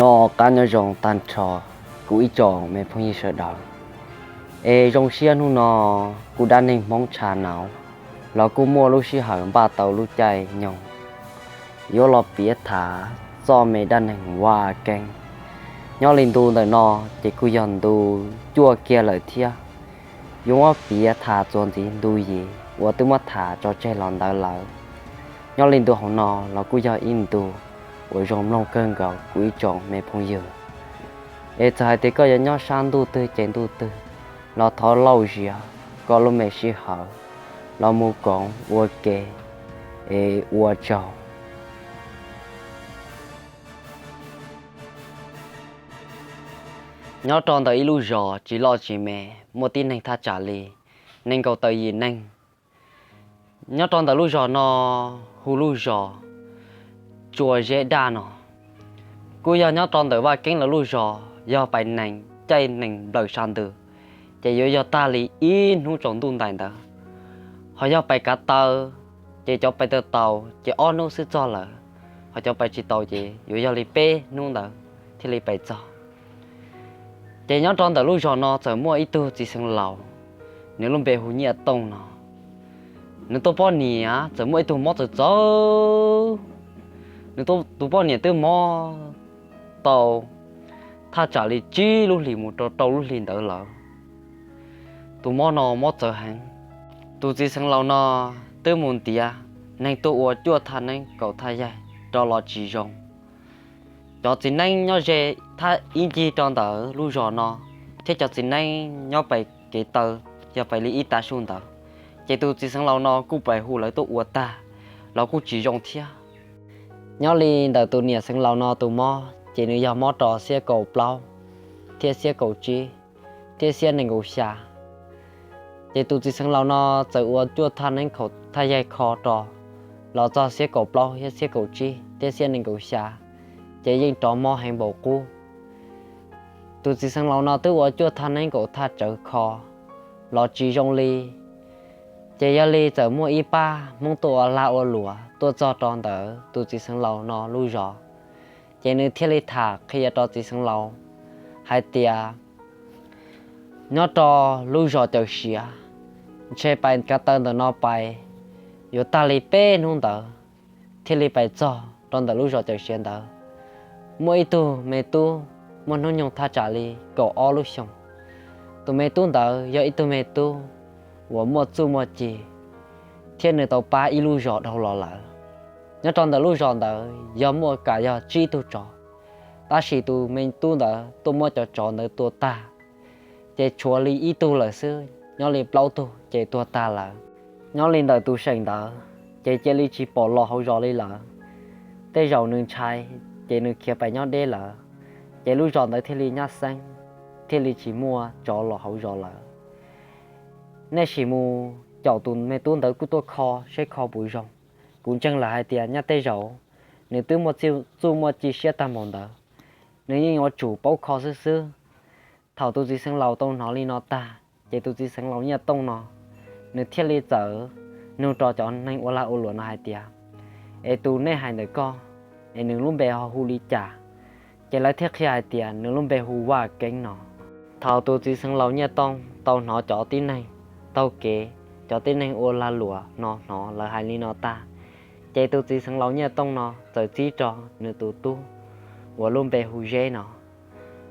Noj qab nyob zoo tag nrho kuv ib tsoom me phooj ywg sawv daws. Es zoo siab hnub no kuv dab neeg Hmoob Tshav Nauv los kuj muaj lub sij hawm npaj tau lub caij nyoog yuav los piav tham txoj me dab neeg Vaj Keeb. Nyob li ntu ntawm no ces kuj yog ntu cuaj kiag lawm thiab. Yuav muab piav tham txuas ntxiv ntu yim uas twb muab tham tso tseg los ntawd lawm. Nyob li ntu hauv no los kuj yog ib ntu uas zoo mloog kawg nkaus kuv ib tsoom me phooj ywg. Es txawm hais tias koj yuav nyob sab ntuj twg ces ntuj twg los thov lauj zias koj lub me sij hawm los mus koom ua ke. Es ua tsaug. Nyob rau ntawm ib lub zos tsis loj tsis me, muaj tib neeg thaj tsam li nees nkaum tawm yim neeg. Nyob rau ntawm lub zos no hu lub zos Tsua Zeb Daj no. Kuj yog nyob rau ntawm Vaj Keeb lawv lub zos, yog pais nees caij nees nplawm sab ntws ces yuav yog tag li ib hnub tsaus ntuj ntais ntawd. Ho yog pais kav taw ces cov pais taw taus ces ob hnub xwb txog lawm. Ho cov pais tsis taus ces yuav yog li peb hnub ntawd thiaj li pais txog. Ces nyob rau ntawm lub zos no txawm muaj ib tug txiv xeev laus, nws lub npe hu Nyiaj Tooj no. Nws tus poj niam txawm muaj ib tug mob txawv txawv. Nws tus poj niam twb mob tau thaj tsam li tsib lub hlis mus rau rau lub hlis ntawd lawm. Tus mob no mob txawv heev. Tus txiv xeev laus no twb mus ntiav neeg tuaj ua cuaj thaj neeb kaum thaj yaig rau los tsis zoo. Cov txiv neeb nyob ze thaj ib ncig rau ntawm lub zos no thiab cov txiv neeb nyob pem kev taw yog pem li ib tav su ntawd, ces tus txiv xeev laus no kuj pem hu lawv tuaj ua tag los kuj tsis zoo thiab. Nyob li ntawm tus niam xeev laus no tus mob ces nws yog mob rau xiab kaum plaub thiab xiab kaum tsib thiab xiab nees nkaum xya. Ces tus txiv xeev laus no txawm ua cuaj thaj neeb kaum thaj yaig kho rau los txog xiab kaum plaub thiab xiab kaum tsib thiab xiab nees nkaum xya, ces yeej rov mob heev npaum qub. Tus txiv xeev laus no twb ua cuaj thaj neeb kaum thaj tsawv kho los tsis zoo li. Ces yog li txawm muaj ib pab Hmoob tuaj ua lag ua luam tuaj txog rau ntawm tus txiv xeev laus no lub zos, ces nws thiaj li tham qhia rau txiv xeev laus hais tias nyob rau lub zos Cawm Siav, ntshe pais kav taw ntawm no pais yuav tag li peb hnub ntawd thiaj li pais txog rau ntawm lub zos Cawm Siav ntawd. Muaj ib tug me tub muaj hnub nyoog thaj tsam li kaum ob lub xyoos. Tus me tub ntawd yog ib tug me tub uas muaj txuj muaj ci thiab nws tau pab ib lub zos dhau los lawm. Nyob rau ntawm lub zos ntawd yog muaj kam yog tsib tug tsov, tab sis tus me tub ntawd tuaj muab cov tsov ntawd tua tag, ces tshuav li ib tug lawm xwb, nyob li plaub tug ces tuag tag lawm. Nyob li ntawm tus seem ntawd ces cia li tsis pom los hauv zos li lawm. Tej zaum nws ntshai ces nws khiav pais nyob deb lawm, ces lub zos ntawd thiaj li nyab xeeb, thiaj li tsis muaj tsov los hauv zos lawm. Nej sim mus caum tus me tub ntawd kuj tuaj kho seb kho puas zoo. Kuv ntseeg lawm hais tias nyaj tej zaum nws twb muaj txuj muaj ci siab tag npaum ntawd, nws yeej yuav tsum paub kho xwb xwb. Thaum tus txiv xeev laus tau hnov li no tag, ces tus txiv xeev laus Nyiaj Tooj no, nws thiaj li txawm nug rau cov neeg ua lag ua luam no hais tias, es tus nej hais ntawm ko, es nws lub npe ho hu li cas? Ces lawv thiaj qhia hais tias nws lub npe hu Vaj Keeb no. Thaum tus txiv xeev laus Nyiaj Tooj tau hnov cov tib neeg taug kev, cov tib neeg ua lag luam no hnov lawv hais li no tag, ces tus txiv xeev laus Nyiaj Tooj no txawm txib rau nws tus tub uas lub npe hu Zeb no,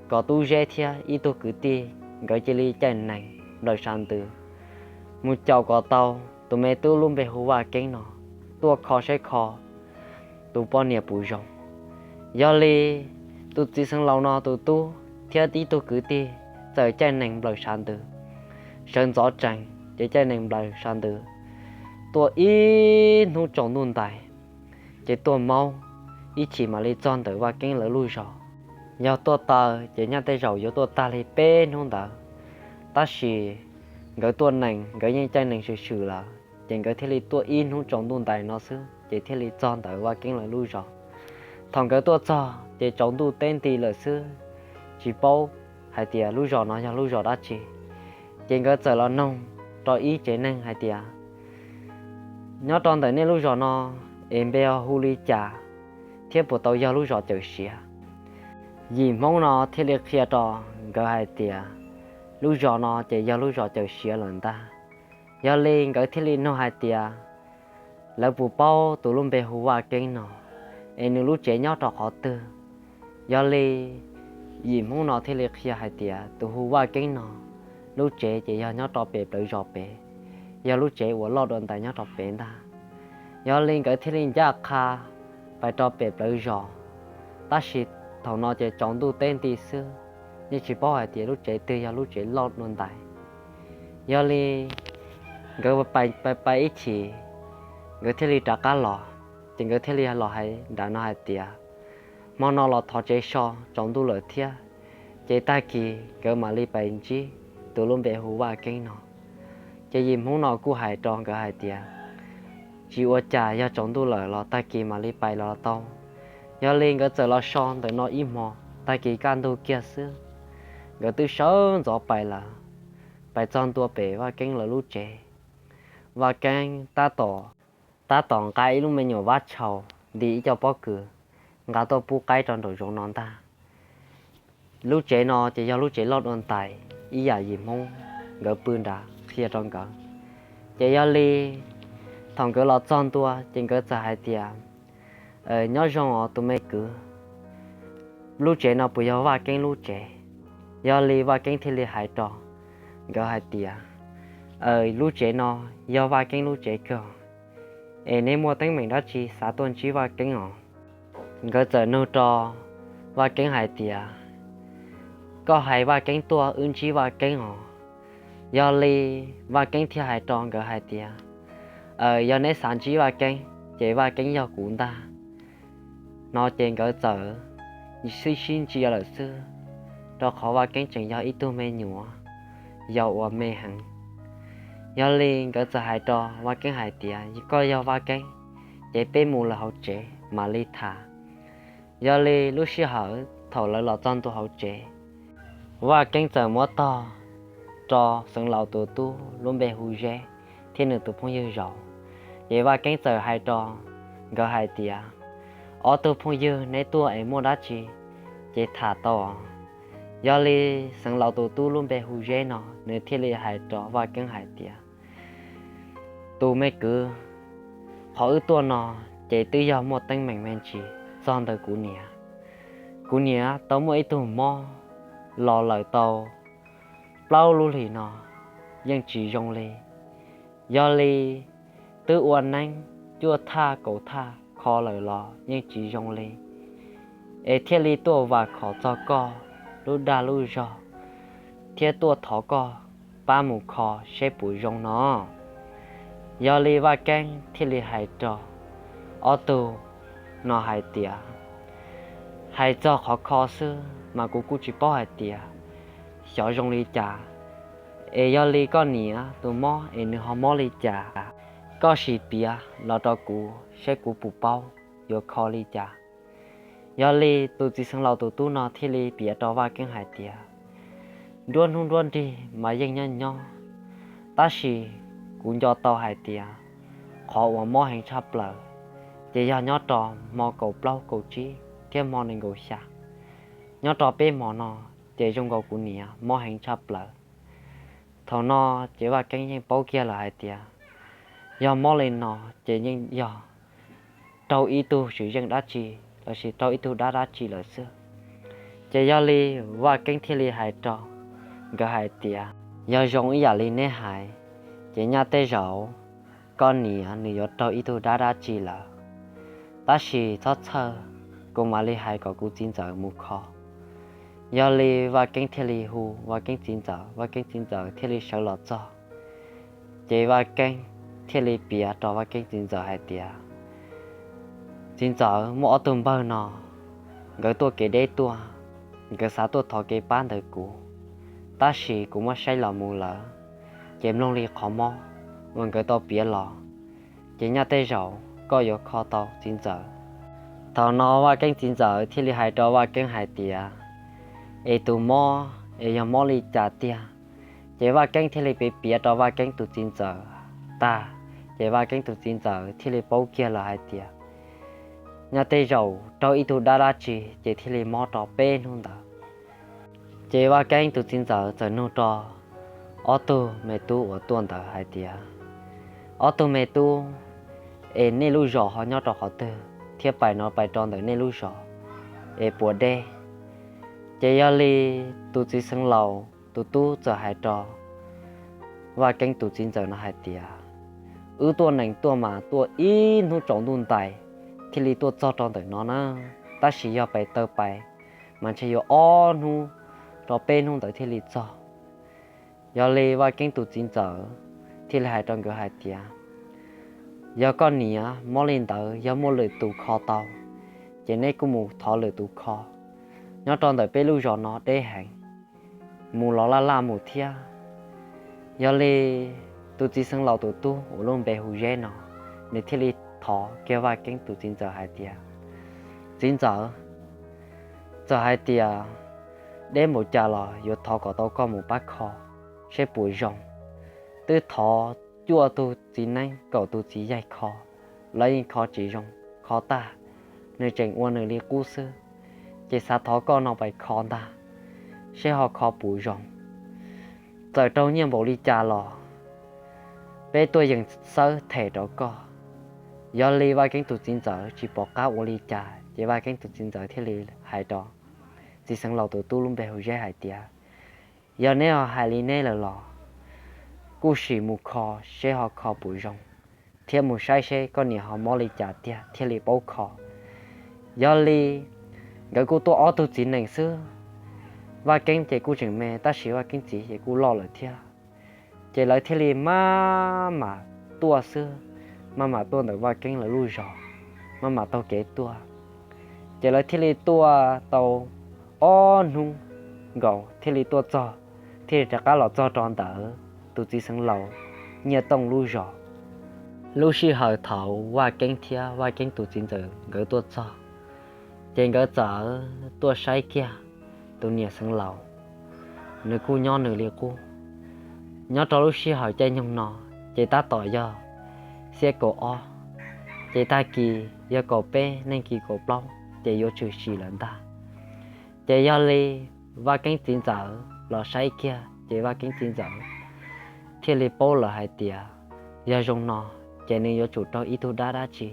kom Tub Zeb thiab ib tug kwv tij nkawd cia li caij nees nplawm sab ntws mus caum kom tau tus me tub lub npe hu Vaj Keeb no tuaj kho saib kho tus poj niam puas zoo. Yog li tus txiv xeev laus no tus tub thiab ib tug kwv tij txawm caij nees nplawm sab ntws, sawv ntxov tsees ces caij nees nplawm sab ntws tuaj ib hnub tsaus ntuj ntais, ces tuaj maub ib chim mam li txog ntawm Vaj Keeb lawv lub zos. Yog tuaj taw ces nyaj tej zaum yuav tuaj tag li peb hnub ntawd, tab sis nkawd tuaj nees nkawd yeej caij nees swm swm lawm, ces nkawd thiaj li tuaj ib hnub tsaus ntuj ntais no xwb ces thiaj li txog ntawm Vaj Keeb lawv lub zos. Thaum nkawd tuaj txog ces tsaus ntuj teb nti lawm xwb, tsis paub hais tias lub zos no yog lub zos dab tsi. Ces nkawd txawm los noog rau ib tsev neeg hais tias, nyob rau ntawm nej lub zos no es npe ho hu li cas thiab puas tau yog lub zos Cawm Siav? Yim Hmoob no thiaj li qhia rau nkawd hais tias lub zos no ces yog lub zos Cawm Siav lawm ntag. Yog li nkawd thiaj li nug hais tias lawv puas paub tus lub npe hu Vaj Keeb no, es nws lub tsev nyob rau qhov twg. Yog li Yim Hmoob no thiaj li qhia hais tias tus hu Vaj Keeb no lub tsev ces yog nyob rau pem plawv zos pem, yog lub tsev uas loj dua ntais nyob rau pem ntag. Yog li nkawd thiaj li ncaj qha pais rau pem plawv zos, tab sis thaum no ces tsaus ntuj teb nti xwb, yeej tsis paub hais tias lub tsev twg yog lub tsev loj dua ntais. Yog li nkawd pais pais ib chim, nkawd thiaj li rov qab los, ces nkawd thiaj li los hais nram no hais tias hmo no los thov tsev so, tsaus ntuj lawm thiab, ces tag kis nkawd mam li pais ntsib tus lub npe hu Vaj Keeb no. Ces Yim Hmoob no kuj hais rau nkawd hais tias tsis ua cas, yog tsaus ntuj lawm los tag kis mam li pais los tau. Yog li nkawd txawm los so ntawm no ib hmo, tag kis kaj ntug kiag xwb, nkawd twb sawv ntxov pais lawm, pais txog ntua pem Vaj Keeb lawv lub tsev. Vaj Keeb tab tom, tab tom nqa ib lub me nyuam vab tshaus nti ib co pob kws nqa tuaj pub qaib rau nraum zoov no ntag. Lub tsev no ces yog lub tsev loj dua ntais ib yam Yim Hmoob nkawd pw nrad qhia rau nkawd. Ces yog li thaum nkawd los txog ntua ces nkawd txawm hais tias, nyob zoo os tus me kwv, lub tsev no puas yog Vaj Keeb lub tsev? Yog li Vaj Keeb thiaj li hais rau nkawd hais tias, lub tsev no yog Vaj Keeb lub tsev kawg, es neb muaj teeb meem dab tsi xav tuaj ntsib Vaj Keeb os? Nkawd txawm nug rau Vaj Keeb hais tias, koj hais Vaj Keeb tuaj wb ntsib Vaj Keeb os. Yog li Vaj Keeb thiaj hais rau nkawd hais tias, yog neb xav ntsib Vaj Keeb ces Vaj Keeb yog kuv ntag. No ces nkawd txawm sib sib ntsia lawm xwb, rau qhov Vaj Keeb tseem yog ib tug me nyuam yaus uas me heev. Yog li nkawd txawm hais rau Vaj Keeb hais tias, koj yog Vaj Keeb ces peb mus lawm hauv tsev mam li tham. Yog li lub sij hawm thaum lawv los txog ntua hauv tsev, Vaj Keeb txawm muab tog rau Xeev Laus tus tub lub npe hu Zeb thiab nws tus phooj ywg zaum. Ces Vaj Keeb txawm hais rau nkawd hais tias, ob tug phooj ywg, neb tuaj es muaj dab tsi ces tham tau os. Yog li Xeev Laus tus tub lub npe hu Zeb no nws thiaj li hais rau Vaj Keeb hais tias, tus me kwv, qhov wb tuaj no ces twb yog muaj teeb meem me ntsis txog ntawm kuv niam. Kuv niam tau muaj ib tug mob los lawm tau plaub lub hlis no yeej tsis zoo li. Yog li twb ua neeb cuaj thaj kaum thaj kho lawm los yeej tsis zoo li, es thiaj li tuaj vam khom txog koj lub dag lub zog thiab tuaj thov koj pab mus kho seb puas zoo no. Yog li Vaj Keeb thiaj li hais rau ob tug no hais tias, hais txog qhov kho xwb mas kuv kuj tsis paub hais tias xyov zoo li cas, es yog li koj niam tus mob es nws ho mob li cas, koj sim piav los rau kuv seb kuv puas paub yuav kho li cas. Yog li tus txiv Xeev Laus tus tub no thiaj li piav rau Vaj Keeb hais tias, nruab hnub nruab nrig mas yeej nyob nyob, tab sis kuv nco tau hais tias qhov uas mob heev tshaj plaws ces yog nyob rau hmo kaum plaub kaum tsib thiab hmo nees nkaum xya. Nyob rau peb hmo no ces zoo nkaus kuv niam mob heev tshaj plaws. Thaum no ces Vaj Keeb yeej paub kiag lawm hais tias yog mob li no ces yeej yog raug ib tug tswv zeej dab tsi lossis raug ib tug dab dab tsi lawm xwb. Ces yog li Vaj Keeb thiaj li hais rau nkawd hais tias, yog zoo ib yam li neb hais, ces nyaj tej zaum koj niam nws yuav raug ib tug dab dab tsi lawm. Tab sis txhob txhawj, kuv mam li hais kom kuv txiv ntxawm mus kho. Yog li Vaj Keeb thiaj li hu Vaj Keeb txiv ntxawm, Vaj Keeb txiv ntxawm thiaj li sawv los txog. Ces Vaj Keeb thiaj li piav rau Vaj Keeb txiv ntxawm hais tias, txiv ntxawm, muaj ob tug npawg no, nkawd tuaj kev deb tuaj, nkawd xav tuaj thov kev pab ntawm kuv, tab sis kuv muab saib los mus lawm, ces mloog li qhov mob uas nkawd tau piav los, ces nyaj tej zaum koj yuav kho tau txiv ntxawm. Thaum no Vaj Keeb txiv ntxawm thiaj li hais rau Vaj Keeb hais tias, es tus mob es yog mob li cas tiag? Ces Vaj Keeb thiaj li piav piav rau Vaj Keeb tus txiv ntxawm tag, ces Vaj Keeb tus txiv ntxawm thiaj li paub kiag lawm hais tias, nyob tej zaum raug ib tug dab dab tsi ces thiaj li mob rau peb hnub ntawd. Ces Vaj Keeb tus txiv ntxawm txawm nug rau ob tug me tub uas tuaj ntawd hais tias, ob tug me tub, es nej lub zos ho nyob rau qhov twg thiab pais no pais rau ntawm nej lub zos es puas deb? Ces yog li tus txiv xeev laus tus tub txawm hais rau Vaj Keeb tus txiv ntxawm no hais tias, wb tuaj nees tuaj mas tuaj ib hnub tsaus ntuj ntais thiaj li tuaj txog rau ntawm no na, tab sis yog pais taw pais mas ntshe yuav ob hnub rau peb hnub ntawd thiaj li txog. Yog li Vaj Keeb tus txiv ntxawm thiaj li hais rau nkawd hais tias, yog koj niam mob li ntawd yog muaj lwm tus kho tau, ces neb kuj mus thov lwm tus kho. Nyob rau ntawm peb lub zos no deb heev, mus los laj laj mus thiab. Yog li tus txiv xeev laus tus tub uas lub npe hu Zeb no, nws thiaj li thov kiag Vaj Keeb tus txiv ntxawm hais tias, txiv ntxawm, txawm hais tias deb npaum cas los yuav thov kom tau koj mus pab kho seb puas zoo. Twb thov cuaj tug txiv neeb kaum tus txiv yaig kho, lawv yeej kho tsis zoo, kho tag nws tseem ua nws li qub xwb. Ces xav thov koj no pais kho ntag seb ho kho puas zoo. Txawm raug nyiaj npaum li cas los peb tuaj yeem xawb them rau koj. Yog li Vaj Keeb tus txiv ntxawm tsis pom qab ua li cas ces Vaj Keeb tus txiv ntxawm thiaj li hais rau txiv xeev laus tus tub lub npe hu Zeb hais tias, yog neb ho hais li neb lawm los kuj sim mus kho seb ho kho puas zoo, thiab mus saib seb koj niam ho mob li cas tiag thiaj li paub kho. Yog li nkawd kuj tuaj ob tug txiv nees xwb. Vaj Keeb ces kuj tseem me tab sis Vaj Keeb txiv ces kuj loj lawm thiab. Ces lawv thiaj li maj mam tuaj xwb, maj mam tuaj ntawm Vaj Keeb lawv lub zos, maj mam taug kev tuaj. Ces lawv thiaj li tuaj tau ob hnub nkaus thiaj li tuaj txog, thiaj li rov qab los txog rau ntawm tus txiv xeev laus Nyiaj Tooj lub zos. Lub sij hawm thaum Vaj Keeb thiab Vaj Keeb tus txiv ntxawm nkawd tuaj txog, ces nkawd txawm tuaj saib kiag tus niam xeev laus, nws kuj nyob nws li qub. Nyob rau lub sij hawm caij nyoog no, ces tab tom yog xiab kaum ob, ces tag kis yog kaum peb neeg kis kaum plaub ces yuav tshwm sim lawm ntag. Ces yog li Vaj Keeb txiv ntxawm los saib kiag ces Vaj Keeb txiv ntxawm thiaj li paub lawm hais tias yog zoo no ces nws yuav tsum raug ib tug dab dab tsi,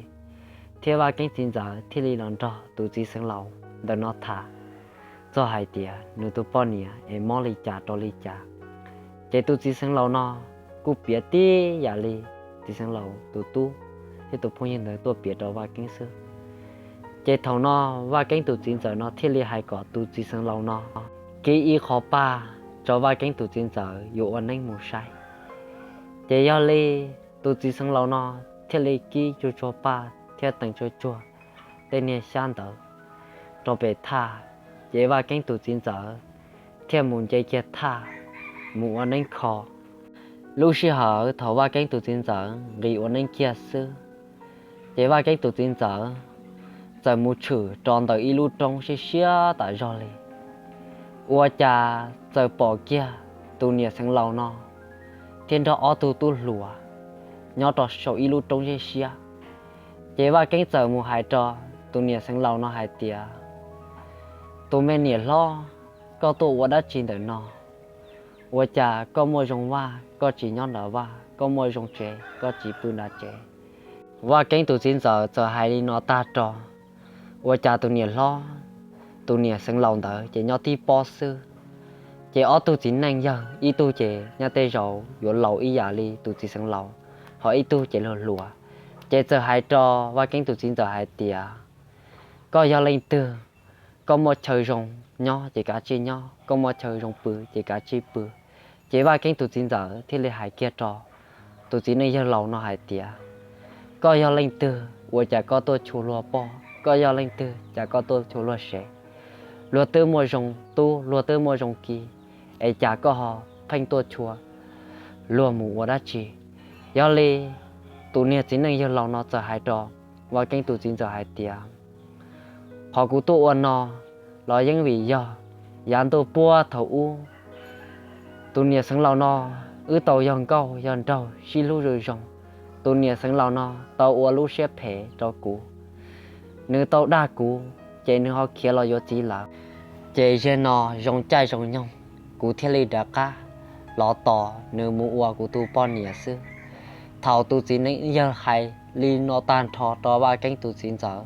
thiab Vaj Keeb txiv ntxawm thiaj li los nrog tus txiv xeev laus ntawm no tham txog hais tias nws tus poj niam es mob li cas rau li cas. Ces tus txiv xeev laus no kuj piav tib yam li txiv xeev laus tus tub thiab tus phooj ywg ntawd tuaj piav rau Vaj Keeb xwb. Ces thaum no Vaj Keeb tus txiv ntxawm no thiaj li hais kom tus txiv xeev laus no kib ib qho paj rau Vaj Keeb tus txiv ntxawm yuav ua neeb mus saib. Ces yog li tus txiv xeev laus no thiaj li kib tsuag tsuag paj thiab tees tsuag tsuag tej niag xyab ntawd rau pem thaj, ces Vaj Keeb tus txiv ntxawm thiaj mus nce kiag thaj mus ua neeb kho. Lub sij hawm thaum Vaj Keeb tus txiv ntxawm nqis ua neeb kiag xwb, ces Vaj Keeb tus txiv ntxawm txawm mus tshwm rau ntawm ib lub roob siab siab tas zog li. Ua cas txawm pom kiag tus niam xeev laus no thiab nrog ob tug tub hluas nyob rau saum ib lub roob siab siab. Ces Vaj Keeb txawm mus hais rau tus niam xeev laus no hais tias, tus me niam hlob, koj tuaj ua dab tsi ntawm no? Ua cas koj muaj zoo vaj koj tsis nyob nram vaj, koj muaj zoo tsev koj tsis pw nram tsev? Vaj Keeb tus txiv ntxawm txawm hais li no tag rau, ua cas tus niam hlob, tus niam xeev laus ntawd ces nyob tib pob xwb. Ces ob tug txiv neej yawg, ib tug ces nyob tej zaum yuav laus ib yam li tus txiv xeev laus, ho ib tug ces luag hluas. Ces txawm hais rau Vaj Keeb tus txiv ntxawm hais tias, koj yog leej twg? Koj muaj chaw zoo nyob ces kav tsij nyob, koj muaj chaw zoo pw ces kav tsij pw. Ces Vaj Keeb tus txiv ntxawm thiaj li hais kiag rau tus txiv neej yawg laus no hais tias, koj yog leej twg ua cas koj tuaj tshua luag poj? Koj yog leej twg cas koj tuaj tshua luag sev? Luag twb muaj zoo tub, luag twb muaj zoo ki, es cas koj ho pheej tuaj tshua luag mus ua dab tsi? Yog li tus niag txiv neej yawg laus no txawm hais rau Vaj Keeb tus txiv ntxawm hais tias, qhov kuv tuaj ua no los yeej vim yog yav ntuj puag thaum ub, tus niam xeev laus no wb tau yog nkauj yog nraug sib hlub zoo zoo. Tus niam xeev laus no tau ua lub siab phem rau kuv. Nws tau dag kuv, ces nws ho khiav los yuav txiv lawm. Ces zaum no zoo caij zoo nyoog, kuv thiaj li rov qab los tos nws mus ua kuv tus poj niam xwb. Thaum tus txiv neej yawg hais li no tag nrho rau Vaj Keeb tus txiv ntxawm,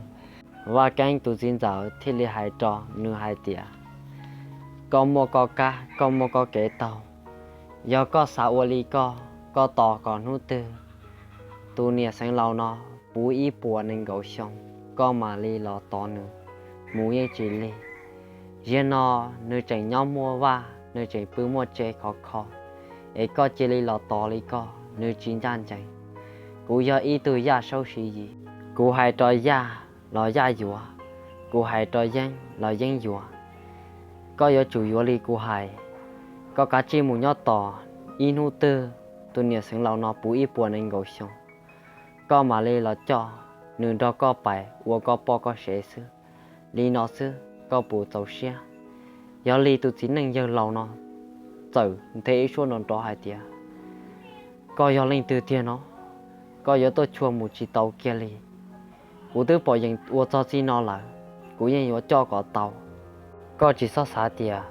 Vaj Keeb tus txiv ntxawm thiaj li hais rau nws hais tias, koj muaj koj kab, koj muaj koj kev taug. Yog koj xav ua li koj, koj tos kom hnub twg tus niam xeev laus no puv ib puas nees nkaum xyoo, koj mam li los tos nws mus yeej tsis lig. Zaum no nws tseem nyob muaj vaj, nws tseem pw muaj tse khov kho, es koj cia li los tos li koj, nws tsis ncaj ncees. Kuv yog ib tug Yaj Saub Siv Yis, kuv hais rau Yaj los Yaj yuav, kuv hais rau Yeeb los Yeeb yuav. Koj yuav tsum yuav li kuv hais, koj kav tsij mus nyob tos, ib hnub twg tus niam xeev laus no puv ib puas nees nkaum xyoo, koj mam li los coj nws nrog koj pais ua koj poj koj sev xwb. Li no xwb koj puas txaus siab? Yog li tus txiv neej yawg laus no txawm nthe ib suab nrov nrov hais tias, koj yog leej twg tiag no? Koj yuav tuaj tshua mus tsis tau kiag li. Kuv twb pom yees ua txog txij no lawm, kuv yeej yuav coj kom tau. Koj tsis txhob xav tias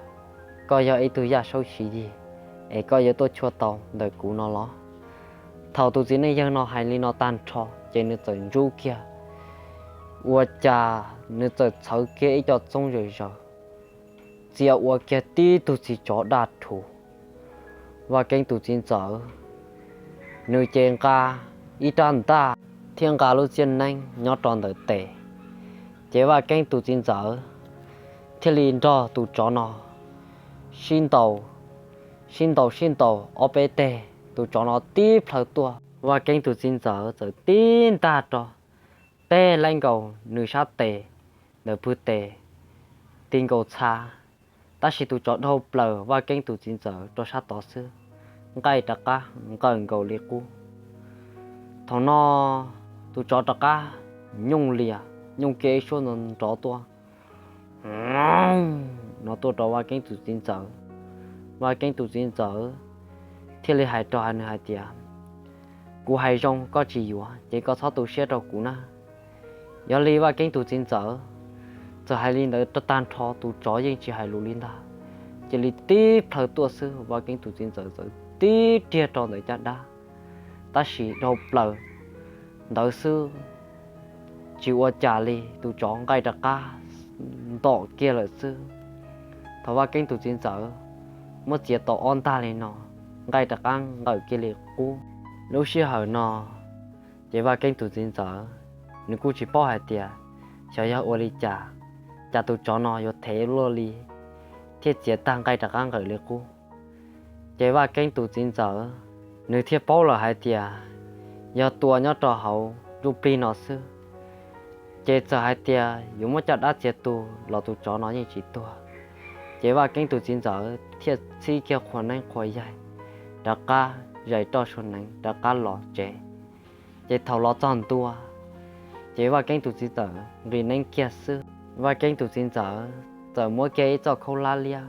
koj yog ib tug Yaj Saub Siv Yis es koj yuav tuaj tshua tau ntawm kuv no los? Thaum tus txiv neej yawg no hais li no tag nrho ces nws txawm ntsub kiag, ua cas nws txawm txhawv kiag ib co txoob zawm zaws, txia ua kiag tib tug txiv tsov daj rhuv. Vaj Keeb tus txiv ntxawm, nws ces nqa ib rab ntaj thiab nqa lub txiaj neeb nyob rau ntawm tes. Ces Vaj Keeb tus txiv ntxawm thiaj li nrog tus tsov no sib ntaus, sib ntaus sib ntaus ob peb teg, tus tsov no tib plhaw tuaj. Vaj Keeb tus txiv ntxawm txawm tib ntaj rau, teb laib nkaus nws sab tes ntawm pwg tes ti nkaus txha, tab sis tus tsov dhau plaws Vaj Keeb tus txiv ntxawm rau sab tod xwb, nqaij rov qab nqawm nkaus li qub. Thaum no tus tsov rov qab nyooj lias, nyooj kiag ib suab nrov tuaj no tuaj rau Vaj Keeb tus txiv ntxawm. Vaj Keeb tus txiv ntxawm thiaj li hais rau nws hais tias, kuv hais zoo koj tsis yuav ces koj txhob tu siab rau kuv na. Yog li Vaj Keeb tus txiv ntxawm txawm hais li ntawd tag nrho, tus tsov yeej tsis hais lus li ntag, cia li tib plhaw tuaj xwb, Vaj Keeb tus txiv ntxawm txawm tib riag rau ntawm caj dab. Tab sis dhau plaws ntawd xwb, tsis ua cas li, tus tsov nqaij rov qab ntom kiag lawm xwb. Thaum Vaj Keeb tus txiv ntxawm muab txiav tau ob ntaj li no, nqaij rov qab nqawm kiag li qub. Lub sij hawm no ces Vaj Keeb tus txiv ntxawm nws kuj tsis paub hais tias xyov yog ua li cas, cas tus tsov no yuav thev luaj li thiaj txiav tag nqaij rov qab nqawm li qub. Ces Vaj Keeb tus txiv ntxawm nws thiaj paub lawm hais tias yog tua nyob rau hauv ntsuj plig no xwb, ces txawm hais tias yuav muab caj dab txiav tu los tus tsov no yeej tsis tuag. Ces Vaj Keeb tus txiv ntxawm thiaj txhib kiag qhua neeb qhua yaig rov qab zais roj sua neev rov qab los tsev. Ces thaum los txog ntua, ces Vaj Keeb tus txiv ntxawm nqis neeb kiag xwb, Vaj Keeb tus txiv ntxawm txawm muab kiag ib txoj khaub hlab liab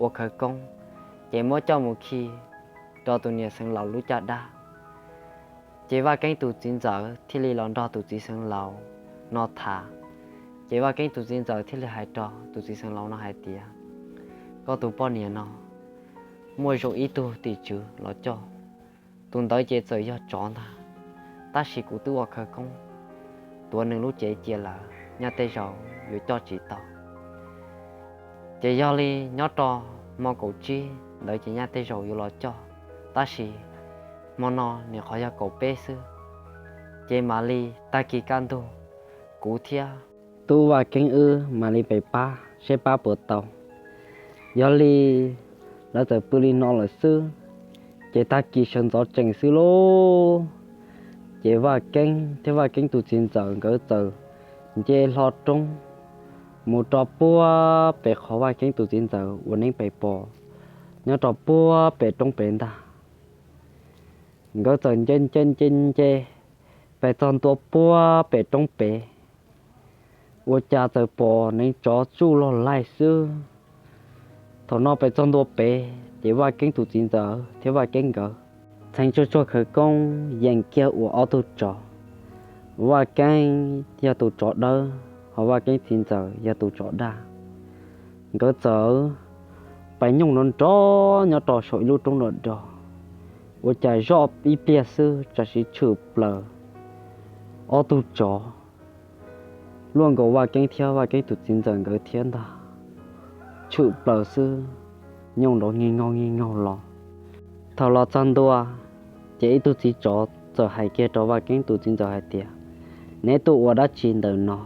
ua khawv koob, ces muab coj mus khi rau tus niam xeev laus lub caj dab. Ces Vaj Keeb tus txiv ntxawm thiaj li los nrog tus txiv xeev laus no tham. Ces Vaj Keeb tus txiv ntxawm thiaj li hais rau tus txiv xeev laus no hais tias, koj tus poj niam no muaj zoo ib tug tim tswv los coj, tus ntawd ces txawm yog tsov ntag, tab sis kuv twb ua khawv koob tuav nws lub cev cia lawm, nyaj tej zaum yuav coj tsis tau. Ces yog li nyob rau hmo kaum tsib ntawd ces nyaj tej zaum yuav los coj, tab sis hmo no nim qhov yog kaum peb xwb, ces mam li tag kis kaj ntug kuv thiab tub Vaj Keeb wb mam li pes pab seb pab puas tau. Yog li lawv txawm pw li no lawm xwb, ces tag kis sawv ntxov tsees xwb lauj, ces Vaj Keeb thiab Vaj Keeb tus txiv ntxawm nkawd txawm nce hlo roob mus rau puag pem qhov Vaj Keeb tus txiv ntxawm ua neeb pes pos nyob rau puag pem roob pem ntag. Nkawd txawm nce nce nce nce pes txog ntua puag pem roob pem, ua cas txawm pom neev tsov tsuj log laig xwb. Thaum no pes txog ntua pem ces Vaj Keeb tus txiv ntxawm thiab Vaj Keeb nkawd txheev tsuag tsuag khawv koob yees kiag ua ob tug tsov. Vaj Keeb yog tus tsov dawb, ho Vaj Keeb txiv ntxawm yog tus tsov daj. Nkawd txawm pais nyooj nrov nrov nyob rau saum ib lub roob nrov nrov, ua cas zoj ib pliag xwb tsam sim tshwm plaws ob tug tsov luaj nkaus Vaj Keeb thiab Vaj Keeb tus txiv ntxawm nkawd thiab ntag. Tshwm plaws xwb, nyooj nrov nki nkaug nki nkaug los. Thaum los txog ntua, ces ib tug txiv tsov txawm hais kiag rau Vaj Keeb tus txiv ntxawm hais tias, neb tuaj ua dab tsi ntawm no?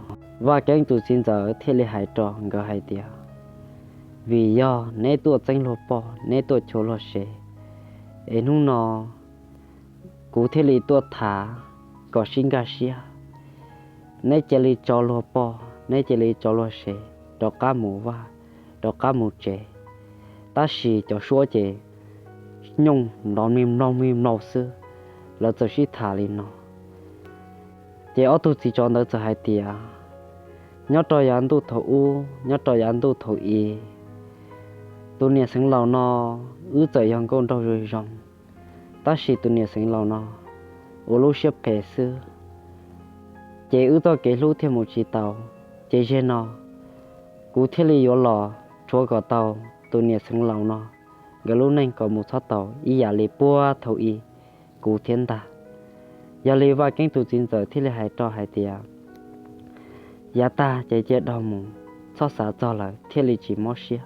Vaj Keeb tus txiv ntxawm thiaj li hais rau nkawd hais tias, vim yog neb tuaj txeeb luag poj, neb tuaj chua luag sev, es hnub no kuv thiaj li tuaj tham kom sib nkag siab. Neb cia li tso luag poj, neb cia li tso luag sev, rov qab mus vaj, rov qab mus tsev. Tab sis cov suab ces nyooj nrov mlig mloog mlig mloog xwb, lawv txawm sib tham li no. Ces ob tug txiv tsov ntawd txawm hais tias, nyob rau yav ntuj thaum ub, nyob rau yav ntuj thaum i, tus niam xeev laus no wb txawm yog nkauj nraug zoo zoo, tab sis tus niam xeev laus no ua lub siab phem xwb, ces wb txoj kev hlub thiaj mus tsis tau. Ces zaum no kuv thiaj li yuav los rhuav kom tau tus niam xeev laus no nkawd lub neej kom mus txhob tau ib yam li puag thaum i kuv thiab ntag. Yog li Vaj Keeb tus txiv ntxawm thiaj li hais rau hais tias, yav tag ces cia dhau mus, txhob xav txog lawm thiaj li tsis mob siab.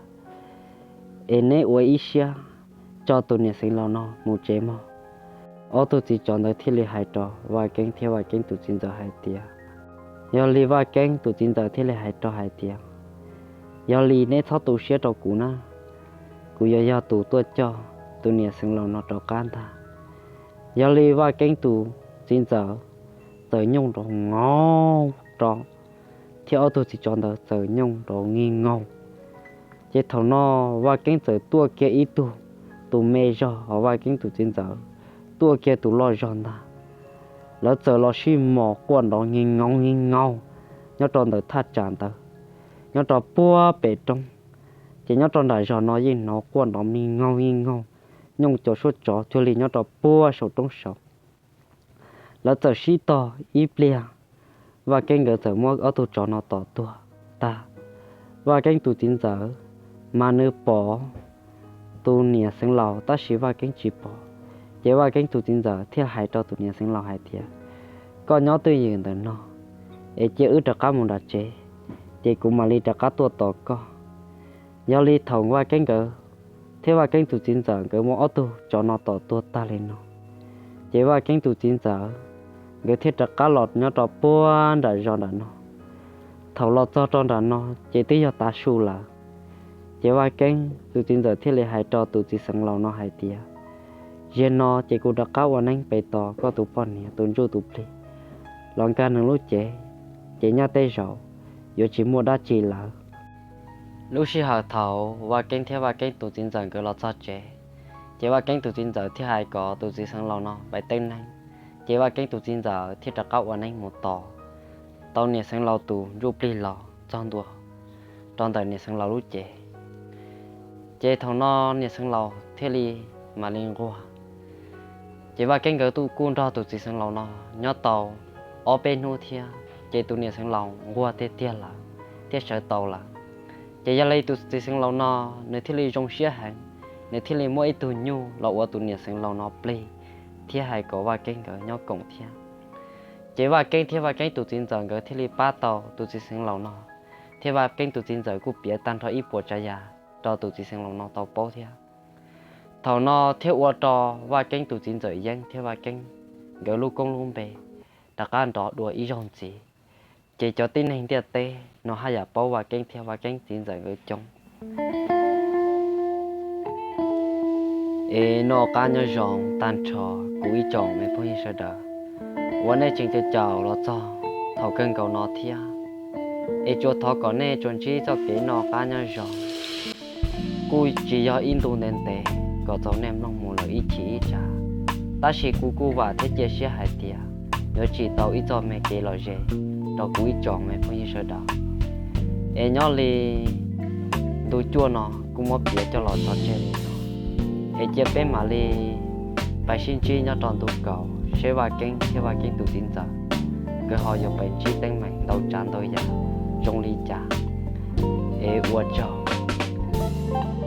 Es neb ua ib siab tso tus niam xeev laus no mus tsev mog. Ob tug txiv tsov ntawd thiaj li hais rau Vaj Keeb thiab Vaj Keeb tus txiv ntxawm hais tias, yog li Vaj Keeb tus txiv ntxawm thiaj li hais rau hais tias, yog li neb txhob tu siab rau kuv na, kuv yuav yog tus tuaj coj tus niam xeev laus no rov qab ntag. Yog li Vaj Keeb tus txiv ntxawm txawm nyooj nrov nki nkaug, thiab ob tug txiv tsov ntawd txawm nyooj nrov nki nkaug. Ces thaum no Vaj Keeb txawm tuaj kiag ib tug, tus me zog, ho Vaj Keeb tus txiv ntxawm tuaj kiag tus loj zog ntag. Lawv txawm los sib mos quaj nrov nki nkaug nki nkaug nyob rau ntawm thaj tsam ntawd, nyob rau puag pem roob. Ces nyob rau nram zos no yeej hnov quaj nrov nki nkaug nki nkaug, nyooj cov suab tsov cuag li nyob rau puag saum roob saud. Lawv txawm sib tog ib pliag, Vaj Keeb nkawd txawm muab ob tug tsov no tom tuag tag. Vaj Keeb tus txiv ntxawm mas nws pom tus niam xeev laus, tab sis Vaj Keeb tsis pom. Ces Vaj Keeb tus txiv ntxawm thiaj hais rau tus niam xeev laus hais tias, koj nyob twj ywm ntawm no, es cia wb rov qab mus nram tsev, ces kuv mam li rov qab tuaj tos koj. Yog li thaum Vaj Keeb nkawd thiab Vaj Keeb tus txiv ntxawm nkawd muab ob tug tsov no tom tuag tag li no, ces Vaj Keeb tus txiv ntxawm nkawd thiaj rov qab los nyob rau puag nram zos nram no. Thaum los txog rau nram no ces twb yog tav su lawm. Ces Vaj Keeb tus txiv ntxawm thiaj li hais rau tus txiv xeev laus no hais tias, zaum no ces kuv rov qab ua neeb pem tos koj tus poj niam tus ntsuj tus plig los nkag nws lub cev, ces nyob tej zaum yuav tsis muaj dab tsi lawm. Lub sij hawm thaum Vaj Keeb thiab Vaj Keeb tus txiv ntxawm nkawd los txog tsev, ces Vaj Keeb tus txiv ntxawm thiaj hais kom tus txiv xeev laus no pais teeb neeb. Ces Vaj Keeb tus txiv ntxawm thiaj rov qab ua neeb mus tos tau niam xeev laus tus ntsuj plig los txog ntua rau ntawm niam xeev laus lub cev. Ces thaum no niam xeev laus thiaj li mam li nquag. Ces Vaj Keeb nkawd tuaj kuj nrog tus txiv xeev laus no nyob tau ob peb hnub thiab, ces tus niam xeev laus nquag tiag tiag lawm thiab sawv tau lawm. Ces yog li tus txiv xeev laus no nws thiaj li zoo siab heev, nws thiaj li muab ib tug nyuj los ua tus niam xeev laus no plig thiab hais kom Vaj Keeb nkawd nyob koom thiab. Ces Vaj Keeb thiab Vaj Keeb tus txiv ntxawm nkawd thiaj li pab tau tus txiv xeev laus no, thiab Vaj Keeb tus txiv ntxawm kuj piav tag nrho ib puas tsav yam rau tus txiv xeev laus no tau paub thiab. Thaum no thiaj ua rau Vaj Keeb tus txiv ntxawm yeeb thiab Vaj Keeb nkawd lub koob lub npe rov qab nrov dua ib zaug ntxiv. Ces cov tib neeg ntiaj teb no haj yam paub Vaj Keeb thiab Vaj Keeb txiv ntxawm nkawd coob. Es noj qab nyob zoo tag nrho kuv ib tsoom me phooj ywg sawv daws uas nej tseem caum caum los txog thaum kawg nkaus no thiab. Es tsuas thov kom nej tsuas ntsib txoj kev noj qab nyob zoo, kuj tsis yog ib ntu ntev ntev kom txaus nej mloog mus lawm ib chim ib tsav. Tab sis kuv kuj vam thiab cia siab hais tias yuav tsim tau ib txoj me kev lom zem rau kuv ib tsoom me phooj ywg sawv daws. Es nyob li ntu cuaj no kuj muab piav coj los tso tseg li no. Es cia peb mam li pais sib ntsib nyob rau ntu kaum seb Vaj Keeb thiab Vaj Keeb tus txiv ntxawm nkawd ho yuav pais ntsib teeb meem ntau tsav ntau yam zoo li cas es ua tsaug.